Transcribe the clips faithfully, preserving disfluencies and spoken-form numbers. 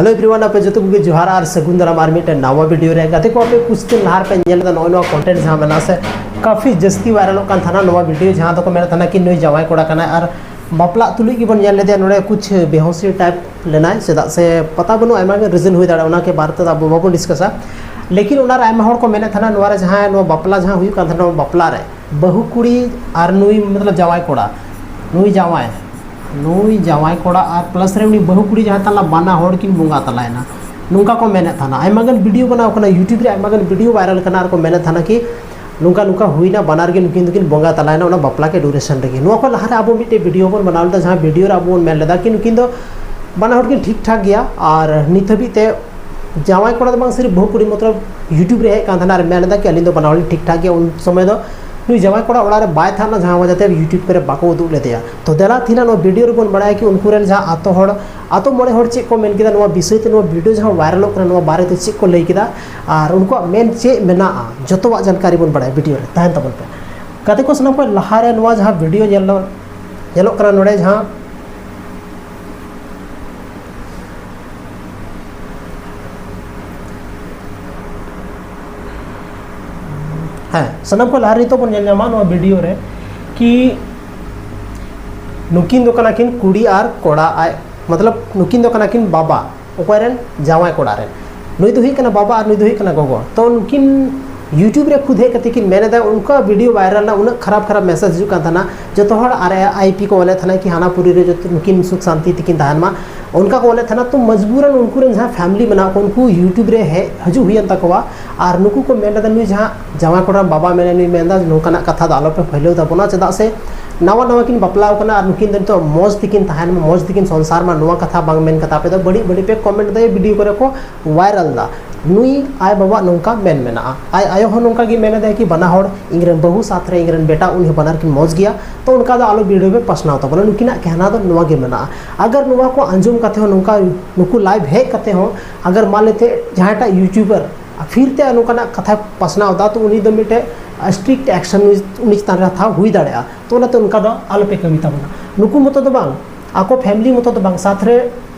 Hello everyone, ᱟᱯᱮ ᱡᱚᱛᱚ ᱠᱚᱜᱮ ᱡᱚᱦᱟᱨ ᱟᱨ ᱥᱟᱹᱜᱩᱱ ᱫᱟᱨᱟᱢ ᱟᱨ ᱢᱤᱫᱴᱮᱱ ᱱᱟᱣᱟ ᱵᱷᱤᱰᱤᱭᱳ ᱨᱮ᱾ ᱜᱟᱛᱮ ᱠᱚ, ᱟᱯᱮ ᱠᱩᱪ ᱫᱤᱱ ᱞᱟᱦᱟ ᱨᱮᱯᱮ ᱧᱮᱞ ᱞᱮᱫᱟ ᱱᱚᱜᱼᱚᱭ ᱱᱚᱣᱟ ᱠᱚᱱᱴᱮᱱᱴ ᱡᱟᱦᱟᱸ ᱢᱮᱱᱟᱜᱼᱟ ᱥᱮ, ᱠᱟᱯᱷᱤ ᱡᱟᱹᱥᱛᱤ ᱵᱷᱟᱭᱨᱟᱞᱚᱜ ᱠᱟᱱ ᱛᱟᱦᱮᱱᱟ ᱱᱚᱣᱟ ᱵᱷᱤᱰᱤᱭᱳ, ᱡᱟᱦᱟᱸ ᱫᱚᱠᱚ ᱢᱮᱱᱮᱫ ᱛᱟᱦᱮᱱᱟ ᱠᱤ ᱱᱩᱭ ᱡᱟᱶᱟᱭ ᱠᱚᱲᱟ ᱠᱟᱱᱟᱭ᱾ ᱟᱨ ᱵᱟᱯᱞᱟᱜ ᱛᱩᱞᱩᱡ ᱜᱮᱵᱚᱱ ᱧᱮᱞ ᱞᱮᱫᱮᱭᱟ ᱱᱚᱰᱮ ᱠᱩᱪ ᱵᱮᱦᱚᱥᱤ ᱴᱟᱭᱤᱯ ᱞᱮᱱᱟᱭ, ᱪᱮᱫᱟᱜ ᱥᱮ ᱯᱟᱛᱟ ᱵᱟᱹᱱᱩᱜᱼᱟ, ᱟᱭᱢᱟ ᱜᱮ ᱨᱤᱡᱚᱱ ᱦᱩᱭ ᱫᱟᱲᱮᱭᱟᱜᱼᱟ, ᱚᱱᱟ ᱠᱮ ᱵᱟᱨᱮ ᱛᱮᱫᱚ ᱟᱵᱚ ᱵᱟᱵᱚᱱ ᱰᱤᱥᱠᱟᱥᱟ᱾ ᱞᱮᱠᱤᱱ ᱚᱱᱟᱨᱮ ᱟᱭᱢᱟ ᱦᱚᱲ ᱠᱚ ᱢᱮᱱᱮᱫ ᱛᱟᱦᱮᱱᱟ ᱱᱚᱣᱟ ᱨᱮ ᱡᱟᱦᱟᱸ ᱱᱚᱣᱟ ᱵᱟᱯᱞᱟ ᱡᱟᱦᱟᱸ ᱦᱩᱭᱩᱜ ᱠᱟᱱ ᱛᱟᱦᱮᱱᱟ, ᱱᱚᱣᱟ ᱵᱟᱯᱞᱟ ᱨᱮ ᱵᱟᱹᱦᱩ ᱠᱩᱲᱤ ᱟᱨ ᱱᱩᱭ ᱢᱚᱛᱞᱚᱵ ᱡᱟᱶᱟᱭ ᱠᱚᱲᱟ, ᱱᱩᱭ ᱡᱟᱶᱟᱭ, ᱱᱩᱭ ᱡᱟᱶᱟᱭ ᱠᱚᱲᱟ ᱟᱨ ᱯᱞᱟᱥ ᱨᱮ ᱩᱱᱤ ᱵᱟᱹᱦᱩ ᱠᱩᱲᱤ ᱡᱟᱦᱟᱸ ᱛᱟᱞᱟ ᱵᱟᱱᱟ ᱦᱚᱲ ᱠᱤᱱ ᱵᱚᱸᱜᱟ ᱛᱟᱞᱟᱭᱮᱱᱟ, ᱱᱚᱝᱠᱟ ᱠᱚ ᱢᱮᱱᱮᱫ ᱛᱟᱦᱮᱱᱟ᱾ ᱟᱭᱢᱟ ᱜᱟᱱ ᱵᱷᱤᱰᱤᱭᱳ ᱵᱮᱱᱟᱣ ᱠᱟᱱᱟ, ᱭᱩᱴᱩᱵᱽ ᱨᱮ ᱟᱭᱢᱟ ᱜᱟᱱ ᱵᱷᱤᱰᱤᱭᱳ ᱵᱷᱟᱭᱨᱟᱞ ᱠᱟᱱᱟ ᱟᱨ ᱠᱚ ᱢᱮᱱᱮᱫ ᱛᱟᱦᱮᱱᱟ ᱠᱤ ᱱᱚᱝᱠᱟ ᱱᱚᱝᱠᱟ ᱦᱩᱭᱱᱟ, ᱵᱟᱱᱟᱨ ᱜᱮ ᱱᱩᱠᱤᱱ ᱫᱚᱠᱤᱱ ᱵᱚᱸᱜᱟ ᱛᱟᱞᱟᱭᱮᱱᱟ ᱚᱱᱟ ᱵᱟᱯᱞᱟ ᱠᱮ ᱰᱩᱨᱮᱥᱚᱱ ᱨᱮᱜᱮ᱾ ᱱᱚᱣᱟ ᱠᱚ ᱞᱟᱦᱟᱨᱮ ᱟᱵᱚ ᱢᱤᱫᱴᱮᱡ ᱵᱷᱤᱰᱤᱭᱳ ᱵᱚᱱ ᱵᱮᱱᱟᱣ ᱞᱮᱫᱟ, ᱡᱟᱦᱟᱸ ᱵᱷᱤᱰᱤᱭᱳ ᱨᱮ ᱟᱵᱚ ᱵᱚᱱ ᱢᱮᱱ ᱞᱮᱫᱟ ᱠᱤ ᱱᱩᱠᱤᱱ ᱫᱚ ᱵᱟᱱᱟ ᱦᱚᱲ ᱠᱤᱱ ᱴᱷᱤᱠ ᱴᱷᱟᱠ ᱜᱮᱭᱟ᱾ ᱟᱨ ᱱᱤᱛ ᱦᱟᱹᱵᱤᱡ ᱛᱮ ᱡᱟᱶᱟᱭ ᱠᱚᱲᱟ ᱫᱚ ᱵᱟᱝ, ᱥᱤᱨᱤᱯ ᱵᱟᱹᱦᱩ ᱠᱩᱲᱤ ᱢᱚᱛᱞᱚᱵ ᱭᱩᱴᱩᱵᱽ ᱨᱮ ᱦᱮᱡ ᱠᱟᱱ ᱛᱟᱦᱮᱱᱟ ᱟᱨ ᱢᱮᱱ ᱞᱮᱫᱟ ᱠᱤ ᱟᱹᱞᱤᱧ ᱫᱚ ᱵᱟᱱᱟ ᱦᱚᱲ ᱞᱤᱧ ᱴᱷᱤᱠ ᱴᱷᱟᱠ ᱜᱮᱭᱟ᱾ ᱩᱱ ᱥᱚᱢᱚᱭ ᱫᱚ ᱱᱩᱭ ᱡᱟᱶᱟᱭ ᱠᱚᱲᱟ ᱚᱲᱟᱜ ᱨᱮ ᱵᱟᱭ ᱛᱟᱦᱮᱸ ᱞᱮᱱᱟ, ᱡᱟᱦᱟᱸ ᱣᱟᱡᱟᱛᱮ ᱭᱩᱴᱩᱵᱽ ᱠᱚᱨᱮ ᱵᱟᱠᱚ ᱩᱫᱩᱜ ᱞᱮᱫᱮᱭᱟ᱾ ᱛᱚ ᱫᱮᱞᱟ ᱛᱮᱦᱮᱧ ᱱᱚᱣᱟ ᱵᱷᱤᱰᱤᱭᱳ ᱨᱮᱵᱚᱱ ᱵᱟᱲᱟᱭᱟ ᱠᱤ ᱩᱱᱠᱩ ᱨᱮᱱ ᱡᱟᱦᱟᱸ ᱟᱛᱳ ᱦᱚᱲ, ᱟᱛᱳ ᱢᱚᱬᱮ ᱦᱚᱲ ᱪᱮᱫ ᱠᱚ ᱢᱮᱱ ᱠᱮᱫᱟ ᱱᱚᱣᱟ ᱵᱤᱥᱚᱭ ᱛᱮ, ᱱᱚᱣᱟ ᱵᱷᱤᱰᱤᱭᱳ ᱡᱟᱦᱟᱸ ᱵᱷᱟᱭᱨᱟᱞᱚᱜ ᱠᱟᱱᱟ ᱱᱚᱣᱟ ᱵᱟᱨᱮ ᱛᱮ ᱪᱮᱫ ᱠᱚ ᱞᱟᱹᱭ ᱠᱮᱫᱟ ᱟᱨ ᱩᱱᱠᱩᱣᱟᱜ ᱢᱮᱱ ᱪᱮᱫ ᱢᱮᱱᱟᱜᱼᱟ, ᱡᱚᱛᱚᱣᱟᱜ ᱡᱟᱱᱠᱟᱨᱤ ᱵᱚᱱ ᱵᱟᱲᱟᱭᱟ ᱵᱷᱤᱰᱤᱭᱳ ᱨᱮ᱾ ᱛᱟᱦᱮᱱ ᱛᱟᱵᱚᱱ ᱯᱮ᱾ ᱜᱟᱛᱮ ᱠᱚ, ᱥᱟᱱᱟᱢ ᱠᱷᱚᱱ ᱞᱟᱦᱟᱨᱮ ᱱᱚᱣᱟ ᱡᱟᱦᱟᱸ ᱵᱷᱤᱰᱤᱭᱳ ᱧᱮᱞ, ᱧᱮᱞᱚᱜ ᱠᱟᱱᱟ ᱱᱚᱰᱮ ᱡᱟᱦᱟᱸ ᱦᱮᱸ, ᱥᱟᱱᱟᱢ ᱠᱷᱚᱱ ᱞᱟᱦᱟ ᱨᱮ ᱱᱤᱛᱚᱜ ᱵᱚᱱ ᱧᱮᱞ ᱧᱟᱢᱟ ᱱᱚᱣᱟ ᱵᱷᱤᱰᱤᱭᱳ ᱨᱮ ᱠᱤ ᱱᱩᱠᱤᱱ ᱫᱚ ᱠᱟᱱᱟ ᱠᱤᱱ ᱠᱩᱲᱤ ᱟᱨ ᱠᱚᱲᱟ, ᱟᱡ ᱢᱚᱛᱞᱚᱵ ᱱᱩᱠᱤᱱ ᱫᱚ ᱠᱟᱱᱟ ᱠᱤᱱ ᱵᱟᱵᱟ, ᱚᱠᱚᱭ ᱨᱮᱱ? ᱡᱟᱶᱟᱭ ᱠᱚᱲᱟ ᱨᱮᱱ᱾ ᱱᱩᱭ ᱫᱚ ᱦᱩᱭᱩᱜ ᱠᱟᱱᱟ ᱵᱟᱵᱟ ᱟᱨ ᱱᱩᱭ ᱫᱚ ᱦᱩᱭᱩᱜ ᱠᱟᱱᱟ ᱜᱚᱜᱚ᱾ ᱛᱚ ᱱᱩᱠᱤᱱ ᱭᱩᱴᱩᱵᱽ ᱨᱮ ᱠᱷᱩᱫ ᱦᱮᱡ ᱠᱟᱛᱮ ᱠᱤᱱ ᱢᱮᱱ ᱮᱫᱟ, ᱚᱱᱠᱟ ᱵᱷᱤᱰᱤᱭᱳ ᱵᱷᱟᱭᱨᱟᱞ ᱨᱮᱱᱟᱜ ᱩᱱᱟᱹᱜ ᱠᱷᱟᱨᱟᱯ ᱠᱷᱟᱨᱟᱯ ᱢᱮᱥᱮᱡᱽ ᱦᱤᱡᱩᱜ ᱠᱟᱱ ᱛᱟᱦᱮᱱᱟ, ᱡᱚᱛᱚ ᱦᱚᱲ ᱟᱨ ᱟᱭ ᱯᱤ ᱠᱚ ᱚᱞᱮᱫ ᱛᱟᱦᱮᱱᱟ ᱠᱤ ᱦᱟᱱᱟ ᱯᱩᱨᱤ ᱨᱮ ᱡᱚᱛᱚ ᱱᱩᱠᱤᱱ ᱥᱩᱠ ᱥᱟᱱᱛᱤ ᱛᱮᱠᱤᱱ ᱛᱟᱦᱮᱱ ᱢᱟ, ᱚᱱᱠᱟ ᱠᱚ ᱚᱞᱮᱫ ᱛᱟᱦᱮᱱᱟ᱾ ᱛᱚ ᱢᱚᱡᱽᱵᱩᱨᱟᱱ ᱩᱱᱠᱩ ᱨᱮᱱ ᱡᱟᱦᱟᱸ ᱯᱷᱮᱢᱤᱞᱤ ᱢᱮᱱᱟᱜ ᱠᱚ ᱩᱱᱠᱩ ᱭᱩᱴᱩᱵᱽ ᱨᱮ ᱦᱮᱡ ᱦᱤᱡᱩᱜ ᱦᱩᱭᱮᱱ ᱛᱟᱠᱚᱣᱟ᱾ ᱟᱨ ᱱᱩᱠᱩ ᱠᱚ ᱢᱮᱱ ᱞᱮᱫᱟ ᱱᱩᱭ ᱡᱟᱦᱟᱸ ᱡᱟᱶᱟᱭ ᱠᱚᱲᱟ ᱨᱮᱱ ᱵᱟᱵᱟ ᱢᱮᱱᱟᱭ, ᱱᱩᱭ ᱢᱮᱱᱫᱟ ᱱᱚᱝᱠᱟᱱᱟᱜ ᱠᱟᱛᱷᱟ ᱫᱚ ᱟᱞᱚᱯᱮ ᱯᱷᱟᱹᱭᱞᱟᱹᱣ ᱛᱟᱵᱚᱱᱟ, ᱪᱮᱫᱟᱜ ᱥᱮ ᱱᱟᱣᱟ ᱱᱟᱣᱟ ᱠᱤᱱ ᱵᱟᱯᱞᱟᱣ ᱠᱟᱱᱟ ᱟᱨ ᱱᱩᱠᱤᱱ ᱫᱚ ᱱᱤᱛᱚᱜ ᱢᱚᱡᱽ ᱛᱮᱠᱤᱱ ᱛᱟᱦᱮᱱ ᱢᱟ, ᱢᱚᱡᱽ ᱛᱮᱠᱤᱱ ᱥᱚᱝᱥᱟᱨ ᱢᱟ, ᱱᱚᱣᱟ ᱠᱟᱛᱷᱟ ᱵᱟᱝ ᱢᱮᱱ ᱠᱟᱛᱮ ᱟᱯᱮ ᱫᱚ ᱵᱟᱹᱲᱤᱡ ᱵᱟᱹᱲᱤᱡ ᱯᱮ ᱠᱚᱢᱮᱱᱴ ᱮᱫᱟ ᱵᱷᱤᱰᱤᱭᱳ ᱠᱚᱨᱮ ᱠᱚ ᱵᱷᱟᱭᱨᱟᱞ ᱮᱫᱟ᱾ ᱱᱩᱭ ᱟᱡ ᱵᱟᱵᱟᱣᱟᱜ ᱱᱚᱝᱠᱟ ᱢᱮᱱ ᱢᱮᱱᱟᱜᱼᱟ, ᱟᱡ ᱟᱭᱳ ᱦᱚᱸ ᱱᱚᱝᱠᱟ ᱜᱮ ᱢᱮᱱ ᱮᱫᱟᱭ ᱠᱤ ᱵᱟᱱᱟ ᱦᱚᱲ ᱤᱧ ᱨᱮᱱ ᱵᱟᱹᱦᱩ ᱥᱟᱛ ᱨᱮ ᱤᱧ ᱨᱮᱱ ᱵᱮᱴᱟ ᱩᱱᱤ ᱦᱚᱸ ᱵᱟᱱᱟᱨ ᱠᱤᱱ ᱢᱚᱡᱽ ᱜᱮᱭᱟ, ᱛᱚ ᱚᱱᱠᱟ ᱫᱚ ᱟᱞᱚ ᱵᱷᱤᱰᱤᱭᱳ ᱯᱮ ᱯᱟᱥᱱᱟᱣ ᱛᱟᱵᱚᱱᱟ᱾ ᱱᱩᱠᱤᱱᱟᱜ ᱠᱮᱦᱱᱟ ᱫᱚ ᱱᱚᱣᱟ ᱜᱮ ᱢᱮᱱᱟᱜᱼᱟ᱾ ᱟᱜᱟᱨ ᱱᱚᱣᱟ ᱠᱚ ᱟᱸᱡᱚᱢ ᱠᱟᱛᱮ ᱦᱚᱸ ᱱᱚᱝᱠᱟ ᱱᱩᱠᱩ ᱞᱟᱭᱤᱵᱷ ᱦᱮᱡ ᱠᱟᱛᱮ ᱦᱚᱸ ᱟᱜᱟᱨ ᱢᱟᱱ ᱞᱮᱛᱮ ᱡᱟᱦᱟᱸᱭᱴᱟᱜ ᱭᱩᱴᱩᱵᱟᱨ ᱯᱷᱤᱨ ᱛᱮ ᱱᱚᱝᱠᱟᱱᱟᱜ ᱠᱟᱛᱷᱟ ᱯᱟᱥᱱᱟᱣ ᱮᱫᱟ, ᱛᱚ ᱩᱱᱤ ᱫᱚ ᱢᱤᱫᱴᱮᱡ ᱥᱴᱨᱤᱠᱴ ᱮᱠᱥᱚᱱ ᱩᱱᱤ ᱪᱮᱛᱟᱱ ᱨᱮ ᱦᱟᱛᱟᱣ ᱦᱩᱭ ᱫᱟᱲᱮᱭᱟᱜᱼᱟ᱾ ᱛᱚ ᱚᱱᱟᱛᱮ ᱚᱱᱠᱟ ᱫᱚ ᱟᱞᱚᱯᱮ ᱠᱟᱹᱢᱤ ᱛᱟᱵᱚᱱᱟ᱾ ᱱᱩᱠᱩ ᱢᱚᱛᱚ ᱫᱚ ᱵᱟᱝ, ᱟᱠᱚ ᱯᱷᱮᱢᱤᱞᱤ ᱢᱚᱛᱚ ᱫᱚ ᱵᱟᱝ, ᱥᱟᱛ ᱨᱮ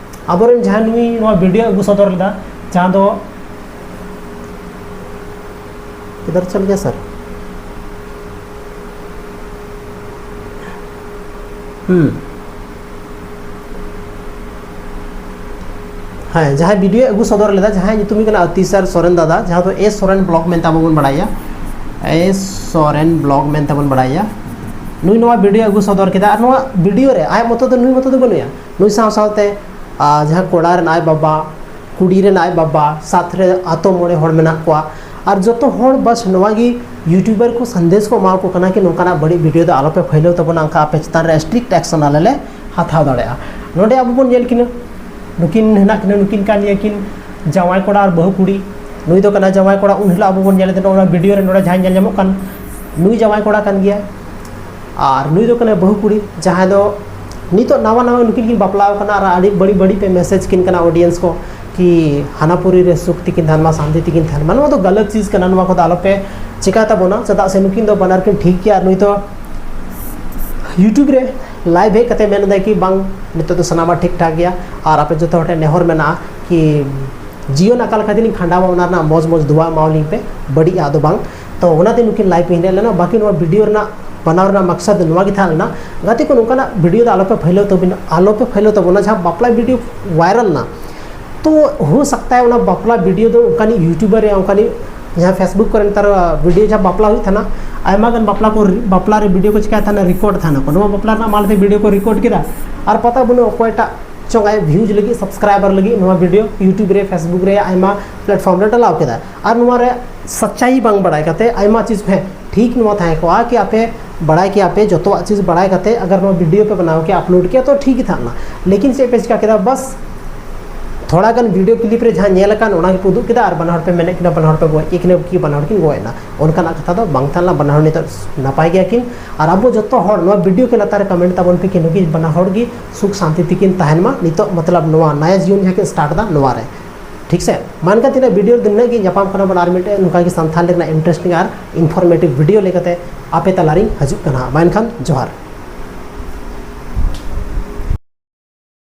ᱟᱵᱚᱨᱮᱱ ᱡᱟᱦᱟᱸᱭ ᱱᱩᱭ ᱱᱚᱣᱟ ᱵᱷᱤᱰᱤᱭᱳ ᱟᱹᱜᱩ ᱥᱚᱫᱚᱨ ᱞᱮᱫᱟ, ᱡᱟᱦᱟᱸ ᱫᱚ ᱠᱤᱫᱷᱟᱨ ᱪᱟᱞ ᱜᱟᱭᱟ ᱥᱟᱨ? ᱦᱩᱸ᱾ ᱦᱮᱸ, ᱡᱟᱦᱟᱸᱭ ᱵᱷᱤᱰᱤᱭᱳ ᱟᱹᱜᱩ ᱥᱚᱫᱚᱨ ᱞᱮᱫᱟ, ᱡᱟᱦᱟᱸᱭ ᱧᱩᱛᱩᱢ ᱦᱩᱭᱩᱜ ᱠᱟᱱᱟ ᱟᱹᱛᱤᱥᱟᱨ ᱥᱚᱨᱮᱱ ᱫᱟᱫᱟ, ᱡᱟᱦᱟᱸ ᱫᱚ ᱮᱥ ᱥᱚᱨᱮᱱ ᱵᱞᱚᱜ ᱢᱮᱱᱛᱮ ᱟᱵᱚ ᱵᱚᱱ ᱵᱟᱲᱟᱭᱟ, ᱮᱥ ᱥᱚᱨᱮᱱ ᱵᱞᱚᱜ ᱢᱮᱱᱛᱮ ᱵᱚᱱ ᱵᱟᱲᱟᱭᱟ᱾ ᱱᱩᱭ ᱱᱚᱣᱟ ᱵᱷᱤᱰᱤᱭᱳ ᱟᱹᱜᱩ ᱥᱚᱫᱚᱨ ᱠᱮᱫᱟ, ᱟᱨ ᱱᱚᱣᱟ ᱵᱷᱤᱰᱤᱭᱳ ᱨᱮ ᱟᱡ ᱢᱚᱛᱚ ᱫᱚ, ᱱᱩᱭ ᱢᱚᱛᱚ ᱫᱚ ᱵᱟᱹᱱᱩᱭᱟ, ᱱᱩᱭ ᱥᱟᱶ ᱥᱟᱶᱛᱮ, ᱟᱨ ᱡᱟᱦᱟᱸ ᱠᱚᱲᱟ ᱨᱮᱱ ᱟᱡ ᱵᱟᱵᱟ, ᱠᱩᱲᱤ ᱨᱮᱱ ᱟᱡ ᱵᱟᱵᱟ, ᱥᱟᱛ ᱨᱮ ᱟᱛᱳ ᱢᱚᱬᱮ ᱦᱚᱲ ᱢᱮᱱᱟᱜ ᱠᱚᱣᱟ, ᱟᱨ ᱡᱚᱛᱚ ᱦᱚᱲ ᱵᱟᱥ ᱱᱚᱣᱟ ᱜᱮ ᱭᱩᱴᱩᱵᱟᱨ ᱠᱚ ᱥᱟᱸᱫᱮᱥ ᱠᱚ ᱮᱢᱟ ᱠᱚ ᱠᱟᱱᱟ ᱠᱤ ᱱᱚᱝᱠᱟᱱᱟᱜ ᱵᱟᱹᱲᱤᱡ ᱵᱷᱤᱰᱤᱭᱳ ᱫᱚ ᱟᱞᱚᱯᱮ ᱯᱷᱟᱹᱭᱞᱟᱹᱣ ᱛᱟᱵᱚᱱᱟ, ᱚᱱᱠᱟ ᱟᱯᱮ ᱪᱮᱛᱟᱱ ᱨᱮ strict action ᱟᱞᱮ ᱞᱮ ᱦᱟᱛᱟᱣ ᱫᱟᱲᱮᱭᱟᱜᱼᱟ᱾ ᱱᱚᱰᱮ ᱟᱵᱚ ᱵᱚᱱ ᱧᱮᱞ ᱠᱤᱱᱟ, ᱱᱩᱠᱤᱱ ᱦᱮᱱᱟᱜ ᱠᱤᱱᱟ, ᱱᱩᱠᱤᱱ ᱠᱟᱱ ᱜᱮᱭᱟ ᱠᱤᱱ ᱡᱟᱶᱟᱭ ᱠᱚᱲᱟ ᱟᱨ ᱵᱟᱹᱦᱩ ᱠᱩᱲᱤ᱾ ᱱᱩᱭ ᱫᱚ ᱠᱟᱱᱟ ᱡᱟᱶᱟᱭ ᱠᱚᱲᱟ, ᱩᱱ ᱦᱤᱞᱳᱜ ᱟᱵᱚ ᱵᱚᱱ ᱧᱮᱞ ᱞᱮᱫᱮ ᱱᱚᱣᱟ ᱵᱷᱤᱰᱤᱭᱳ ᱨᱮ, ᱱᱚᱰᱮ ᱡᱟᱦᱟᱸᱭ ᱧᱮᱞ ᱧᱟᱢᱚᱜ ᱠᱟᱱ ᱱᱩᱭ ᱡᱟᱶᱟᱭ ᱠᱚᱲᱟ ᱠᱟᱱ ᱜᱮᱭᱟ᱾ ᱟᱨ ᱱᱩᱭ ᱫᱚ ᱠᱟᱱᱟᱭ ᱵᱟᱹᱦᱩ ᱠᱩᱲᱤ, ᱡᱟᱦᱟᱸᱭ ᱫᱚ ᱱᱤᱛᱚᱜ ᱱᱟᱣᱟ ᱱᱟᱣᱟ ᱱᱩᱠᱤᱱ ᱠᱤᱱ ᱵᱟᱯᱞᱟᱣ ᱠᱟᱱᱟ, ᱟᱨ ᱟᱹᱰᱤ ᱵᱟᱹᱲᱤᱡ ᱵᱟᱹᱲᱤᱡ ᱯᱮ ᱢᱮᱥᱮᱡᱽ ᱠᱤᱱ ᱠᱟᱱᱟ ᱚᱰᱤᱭᱮᱱᱥ ᱠᱚ ᱠᱤ ᱦᱟᱱᱟ ᱯᱩᱨᱤ ᱨᱮ ᱥᱩᱠ ᱛᱮᱠᱤᱱ ᱛᱟᱦᱮᱱ ᱢᱟ, ᱥᱟᱱᱛᱤ ᱛᱮᱠᱤᱱ ᱛᱟᱦᱮᱱ ᱢᱟ᱾ ᱱᱚᱣᱟ ᱫᱚ ᱜᱟᱞᱟᱛ ᱪᱤᱡᱽ ᱠᱟᱱᱟ, ᱱᱚᱣᱟ ᱠᱚᱫᱚ ᱟᱞᱚᱯᱮ ᱪᱮᱠᱟᱭ ᱛᱟᱵᱚᱱᱟ, ᱪᱮᱫᱟᱜ ᱥᱮ ᱱᱩᱠᱤᱱ ᱫᱚ ᱵᱟᱱᱟᱨ ᱠᱤᱱ ᱴᱷᱤᱠ ᱜᱮᱭᱟ᱾ ᱟᱨ ᱱᱩᱭ ᱫᱚ ᱭᱩᱴᱩᱵᱽ ᱨᱮ ᱞᱟᱭᱤᱵᱷ ᱦᱮᱡ ᱠᱟᱛᱮ ᱢᱮᱱ ᱮᱫᱟᱭ ᱠᱤ ᱵᱟᱝ, ᱱᱤᱛᱚᱜ ᱫᱚ ᱥᱟᱱᱟᱢᱟᱜ ᱴᱷᱤᱠ ᱴᱷᱟᱠ ᱜᱮᱭᱟ, ᱟᱨ ᱟᱯᱮ ᱡᱚᱛᱚ ᱦᱚᱲ ᱴᱷᱮᱱ ᱱᱮᱦᱚᱨ ᱢᱮᱱᱟᱜᱼᱟ ᱠᱤ ᱡᱤᱭᱚᱱ ᱚᱠᱟ ᱞᱮᱠᱟ ᱛᱮᱞᱤᱧ ᱠᱷᱟᱸᱰᱟᱣᱟ, ᱚᱱᱟ ᱨᱮᱱᱟᱜ ᱢᱚᱡᱽ ᱢᱚᱡᱽ ᱫᱩᱣᱟ ᱮᱢᱟᱣᱟᱞᱤᱧ ᱯᱮ, ᱵᱟᱹᱲᱤᱡ ᱟᱜ ᱫᱚ ᱵᱟᱝ᱾ ᱛᱚ ᱚᱱᱟᱛᱮ ᱱᱩᱠᱤᱱ ᱞᱟᱭᱤᱵᱷ ᱠᱤᱱ ᱦᱮᱡ ᱞᱮᱱᱟ᱾ ᱵᱟᱹᱠᱤ ᱱᱚᱣᱟ ᱵᱷᱤᱰᱤᱭᱳ ᱨᱮᱱᱟᱜ ᱵᱟᱱᱟᱣ ᱨᱮᱱᱟᱜ ᱢᱟᱠᱥᱟᱫ ᱱᱚᱣᱟ ᱜᱮ ᱛᱟᱦᱮᱸ ᱞᱮᱱᱟ, ᱜᱟᱛᱮ ᱠᱚ, ᱱᱚᱝᱠᱟᱱᱟᱜ ᱵᱷᱤᱰᱤᱭᱳ ᱫᱚ ᱟᱞᱚᱯᱮ ᱯᱷᱟᱹᱭᱞᱟᱹᱣ ᱛᱟᱵᱚᱱᱟ, ᱟᱞᱚᱯᱮ ᱯᱷᱟᱹᱭᱞᱟᱹᱣ ᱛᱟᱵᱚᱱᱟ, ᱡᱟᱦᱟᱸ ᱵᱟᱯᱞᱟ ᱵᱷᱤᱰᱤᱭᱳ ᱵᱷᱟᱭᱨᱟᱞ ᱮᱱᱟ᱾ ᱛᱚ ᱦᱳ ᱥᱟᱠᱛᱟ ᱦᱮ ᱚᱱᱟ ᱵᱟᱯᱞᱟ ᱵᱷᱤᱰᱤᱭᱳ ᱫᱚ ᱚᱱᱠᱟᱱᱤᱡ ᱭᱩᱴᱩᱵᱟᱨ ᱨᱮ, ᱚᱱᱠᱟᱱᱤᱡ ᱡᱟᱦᱟᱸ ᱯᱷᱮᱥᱵᱩᱠ ᱠᱚᱨᱮ ᱱᱮᱛᱟᱨ ᱵᱷᱤᱰᱤᱭᱳ ᱡᱟᱦᱟᱸ ᱵᱟᱯᱞᱟ ᱦᱩᱭᱩᱜ ᱛᱟᱦᱮᱱᱟ, ᱟᱭᱢᱟ ᱜᱟᱱ ᱵᱟᱯᱞᱟ ᱠᱚ, ᱵᱟᱯᱞᱟ ᱨᱮ ᱵᱷᱤᱰᱤᱭᱳ ᱠᱚ ᱪᱤᱠᱟᱹᱭ ᱛᱟᱦᱮᱱᱟ, ᱨᱮᱠᱚᱨᱰ ᱛᱟᱦᱮᱱᱟ ᱠᱚ᱾ ᱱᱚᱣᱟ ᱵᱟᱯᱞᱟ ᱨᱮᱱᱟᱜ ᱢᱟᱞᱮ ᱛᱮ ᱵᱷᱤᱰᱤᱭᱳ ᱠᱚ ᱨᱮᱠᱚᱨᱰ ᱠᱮᱫᱟ, ᱟᱨ ᱯᱟᱛᱟ ᱵᱟᱹᱱᱩᱜ ᱚᱠᱚᱭᱴᱟᱜ ᱪᱚᱝ ᱟᱡ ᱵᱷᱤᱭᱩᱡᱽ ᱞᱟᱹᱜᱤᱫ, ᱥᱟᱵᱥᱠᱨᱟᱭᱵᱟᱨ ᱞᱟᱹᱜᱤᱫ ᱱᱚᱣᱟ ᱵᱷᱤᱰᱤᱭᱳ ᱭᱩᱴᱩᱵᱽ ᱨᱮ, ᱯᱷᱮᱥᱵᱩᱠ ᱨᱮ, ᱟᱭᱢᱟ ᱯᱞᱟᱴᱯᱷᱚᱨᱢ ᱨᱮ ᱰᱟᱞᱟᱣ ᱠᱮᱫᱟ᱾ ᱟᱨ ᱱᱚᱣᱟ ᱨᱮ ᱥᱟᱪᱟᱭ ᱵᱟᱝ ᱵᱟᱲᱟᱭ ᱠᱟᱛᱮ ᱟᱭᱢᱟ ᱪᱤᱡᱽ, ᱦᱮᱸ, ᱴᱷᱤᱠ ᱱᱚᱣᱟ ᱛᱟᱦᱮᱸ ᱠᱚᱜᱼᱟ ᱠᱤ ᱟᱯᱮ ᱵᱟᱲᱟᱭ ᱠᱮᱭᱟ ᱯᱮ ᱡᱚᱛᱚᱣᱟᱜ ᱪᱤᱡᱽ ᱵᱟᱲᱟᱭ ᱠᱟᱛᱮ ᱟᱜᱟᱨ ᱱᱚᱣᱟ ᱵᱷᱤᱰᱤᱭᱳ ᱯᱮ ᱵᱮᱱᱟᱣ ᱠᱮᱭᱟ, ᱟᱯᱞᱳᱰ ᱠᱮᱭᱟ, ᱛᱚ ᱴᱷᱤᱠ ᱜᱮ ᱛᱟᱦᱮᱸ ᱞᱮᱱᱟ᱾ ᱞᱮᱠᱤᱱ ᱪᱮᱫ ᱯᱮ ᱪᱤᱠᱟ ᱠᱮᱫᱟ, ᱵᱟᱥ ᱛᱷᱚᱲᱟ ᱜᱟᱱ ᱵᱷᱤᱰᱤᱭᱳ ᱠᱞᱤᱯ ᱨᱮ ᱡᱟᱦᱟᱸ ᱧᱮᱞ ᱟᱠᱟᱱ ᱚᱱᱟ ᱜᱮᱯᱮ ᱩᱫᱩᱜ ᱠᱮᱫᱟ, ᱟᱨ ᱵᱟᱱᱟ ᱦᱚᱲ ᱯᱮ ᱢᱮᱱᱮᱫ ᱠᱤᱱᱟ ᱵᱟᱱᱟ ᱦᱚᱲ ᱯᱮ ᱜᱚᱡ ᱠᱮᱫ ᱠᱤᱱᱟ ᱠᱤ ᱵᱟᱱᱟ ᱦᱚᱲ ᱠᱤᱱ ᱜᱚᱡ ᱮᱱᱟ, ᱚᱱᱠᱟᱱᱟᱜ ᱠᱟᱛᱷᱟ ᱫᱚ ᱵᱟᱝ ᱛᱟᱦᱮᱸ ᱞᱮᱱᱟ᱾ ᱵᱟᱱᱟ ᱦᱚᱲ ᱱᱤᱛᱚᱜ ᱱᱟᱯᱟᱭ ᱜᱮᱭᱟ ᱠᱤᱱ᱾ ᱟᱨ ᱟᱵᱚ ᱡᱚᱛᱚ ᱦᱚᱲ ᱱᱚᱣᱟ ᱵᱷᱤᱰᱤᱭᱳ ᱠᱚ ᱞᱟᱛᱟᱨ ᱨᱮ ᱠᱚᱢᱮᱱᱴ ᱛᱟᱵᱚᱱ ᱯᱮ ᱠᱤ ᱱᱩᱠᱤᱱ ᱵᱟᱱᱟ ᱦᱚᱲ ᱜᱮ ᱥᱩᱠ ᱥᱟᱱᱛᱤ ᱛᱮᱠᱤᱱ ᱛᱟᱦᱮᱱ ᱢᱟ ᱱᱤᱛᱚᱜ, ᱢᱚᱛᱞᱚᱵ ᱱᱚᱣᱟ ᱱᱟᱭᱟ ᱡᱤᱭᱚᱱ ᱡᱟᱦᱟᱸ ᱠᱤᱱ ᱥᱴᱟᱨᱴ ᱮᱫᱟ ᱱᱚᱣᱟ ᱨᱮ, ᱴᱷᱤᱠ ᱥᱮ? ᱢᱟ ᱮᱱᱠᱷᱟᱱ ᱛᱤᱱᱟᱹᱜ ᱵᱷᱤᱰᱤᱭᱳ ᱨᱮᱫᱚ ᱱᱤᱱᱟᱹᱜ ᱜᱮ, ᱧᱟᱯᱟᱢ ᱠᱟᱱᱟ ᱵᱚᱱ ᱟᱨ ᱢᱤᱫᱴᱮᱱ ᱱᱚᱝᱠᱟ ᱜᱮ ᱥᱟᱱᱛᱷᱟᱞᱤ ᱨᱮᱱᱟᱜ ᱤᱱᱴᱟᱨᱮᱥᱴᱤᱝ ᱟᱨ ᱤᱱᱯᱷᱚᱨᱢᱮᱴᱤᱵᱷ ᱵᱷᱤᱰᱤᱭᱳ ᱞᱮᱠᱟᱛᱮ ᱟᱯᱮ ᱛᱟᱞᱟᱨᱤᱧ ᱦᱤᱡᱩᱜ ᱠᱟᱱᱟ᱾ ᱢᱟ ᱮᱱᱠᱷᱟᱱ ᱡᱚᱦᱟᱨ᱾